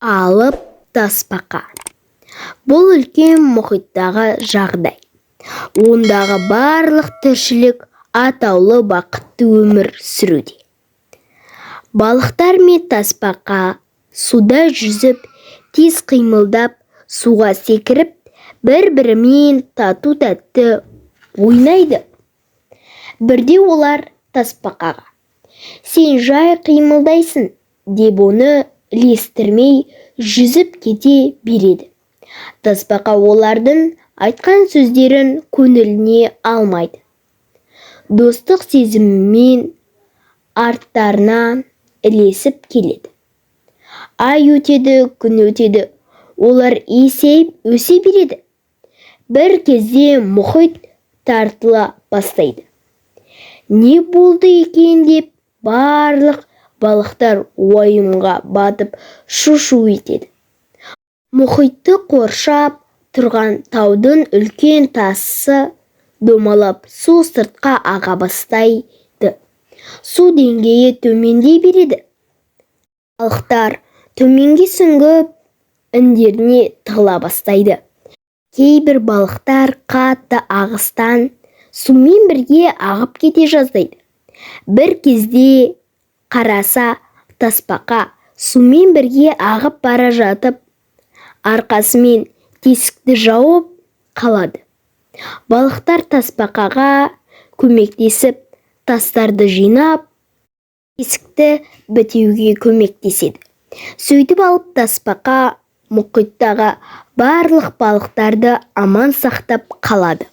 Алып тасбақа. Бұл үлкен мұхиттағы жағдай. Ондағы барлық тіршілік атаулы бақытты өмір сүруде. Балықтар мен тасбақа суда жүзіп, тез қимылдап, суға секіріп, бір-бірімен тату-тәтті ойнайды. Бірде олар тасбақаға: "Сен жай қимылдайсың", – деп оны ілестірмей жүзіп кете береді. Тасбақа олардың айтқан сөздерін көңіліне алмайды. Достық сезімімен арттарынан ілесіп келеді. Ай өтеді, күн өтеді, олар есейіп өсе береді. Бір кезде мұхит тартыла бастайды. Не болды екен деп барлық балықтар уайымға батып, шу-шу етеді. Мұхитты қоршап тұрған таудың үлкен тасы домалап, су сыртқа аға бастайды. Су деңгейі төмендей береді. Балықтар төменге сүңгіп, індеріне тығыла бастайды. Кейбір балықтар қатты ағыстан сумен бірге ағып кете жаздайды. Бір кезде қараса, тасбақа сумен бірге ағып бара жатып, арқасымен тесікті жауып қалады. Балықтар тасбақаға көмектесіп, тастарды жинап, тесікті бітеуге көмектеседі. Сөйтіп алып тасбақа мұхиттағы барлық балықтарды аман сақтап қалады.